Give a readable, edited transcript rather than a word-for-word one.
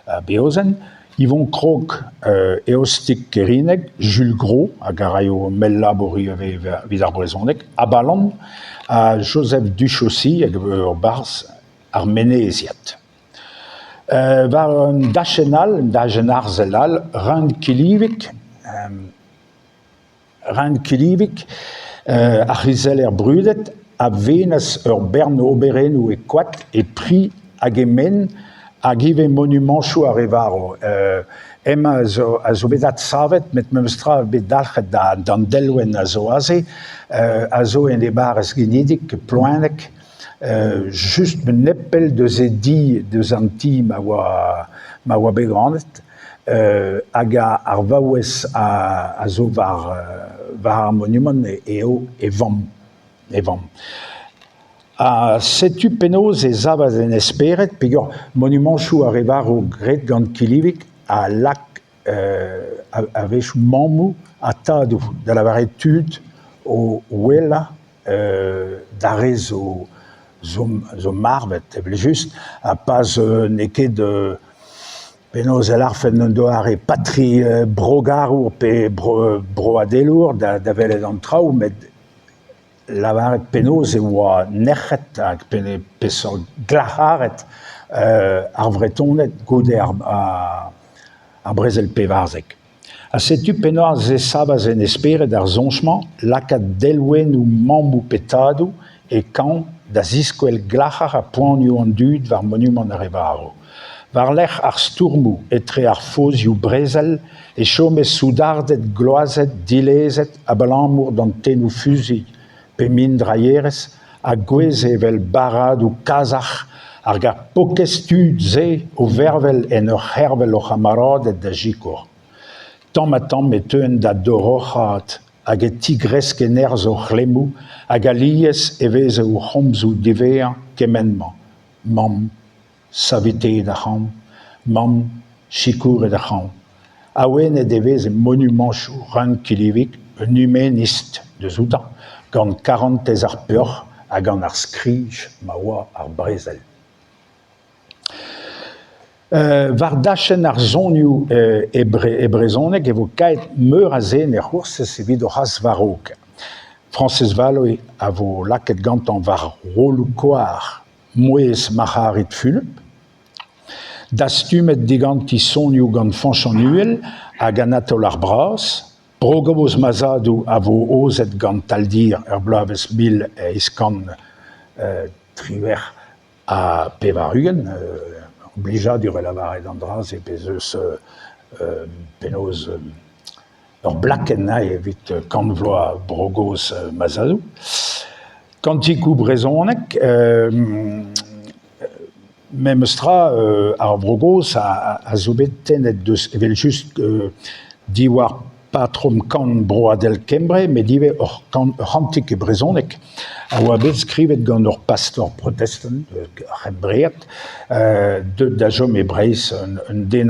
Abeozen, Yvon Krog, Eostig Kerineg, Jules Gros, hag a raio mell labour ivez evit ar brezhoneg, Abalan, ha Joseph Duchaussy, hag ur barzh ar Meneziad. War un dachenn all, un dachenn arzel all, Reun Kilivig, Reun Kilivig, ar c'hizeller brudet, a vennas ur bern oberennoù e koad, e pri hag e men, hag ivez monumantoù ar re varv. Hemañ a zo bet adsavet, met memes tra bet dalc'het d'an delwenn a zo aze, a zo en e barrez genidik, Ploeneg, just nepell deus e di, deus an ti ma oa ma oa bet ganet. Hag ar vaouez a zo war war ar monumant eo e vamm, e vamm. Ha setu penaos e savas en e spered peogwir monumantoù ar re varv graet gant Kilivig a lak a-wechoù mammoù ha tadoù, da lavaret tud o ouelañ d'ar re zo zo marvet evel-just ha pas n'eo ket penaos e lârfen un doare patri brogarour pe broadelour da welet an traoù met lavaret penaos e oa nec'het hag peseurt glac'haret ar Vretoned goude ar brezel 14. Ha setu penaos e savas en e spered ar soñj-mañ lakaat delwennoù mammoù pe tadoù e kañv da ziskwel glac'har ha poanioù an dud war monumant ar re varv. War-lerc'h ar stourmoù etre ar fozioù brezel e chome soudarded gloazet dilezet abalamour d'an tennoù fuzuilh pe mindrailherez a gouezhe evel barradoù kazarc'h hag ar paourkaezh tud-se o vervel en ur c'hervel o c'hamaraded da sikour. Tamm-ha-tamm e teuent da doroc'haat hag e tigreske nerzh o c'hlemmoù hag alies e veze o c'homzoù diwezhañ kement-mañ: Mamm, Saveteet ar c'hañv, mamm, sikouret ar c'hañv. Awenet e veze monumantoù Reun Kilivig, un humanist deus outañ, gant karantez ar peoc'h ha gant ar skrij ma oa ar brezel. War dachenn ar sonioù e brezhoneg e vo kaet meur a zen er c'hoursez evit o c'has war-raok. Frañsez Valois a vo lakaet gantañ war rolloù-koar Mouezh Marc'harid Fulup, dastumet diganti sonioù gant Fañch an Uhel hag Anatol ar Braz, Bro-gozh ma zadoù a vo aozet gant Taldir er bloavezh 1898. Blijadur e lavaret an dra-se p'ez eus penaos ur blakenn evit kant vloaz Bro-gozh ma zadoù. Kantikoù brezhonek, memes tra ar Vro-Gozh a zo bet tennet deus evel-just diwar patrom kan broadel Kembre met ivez ur c'hantik e brezhoneg a oa bet skrivet gant ur pastor protestant, ur C'hembread, deuet da chom e Breizh un den.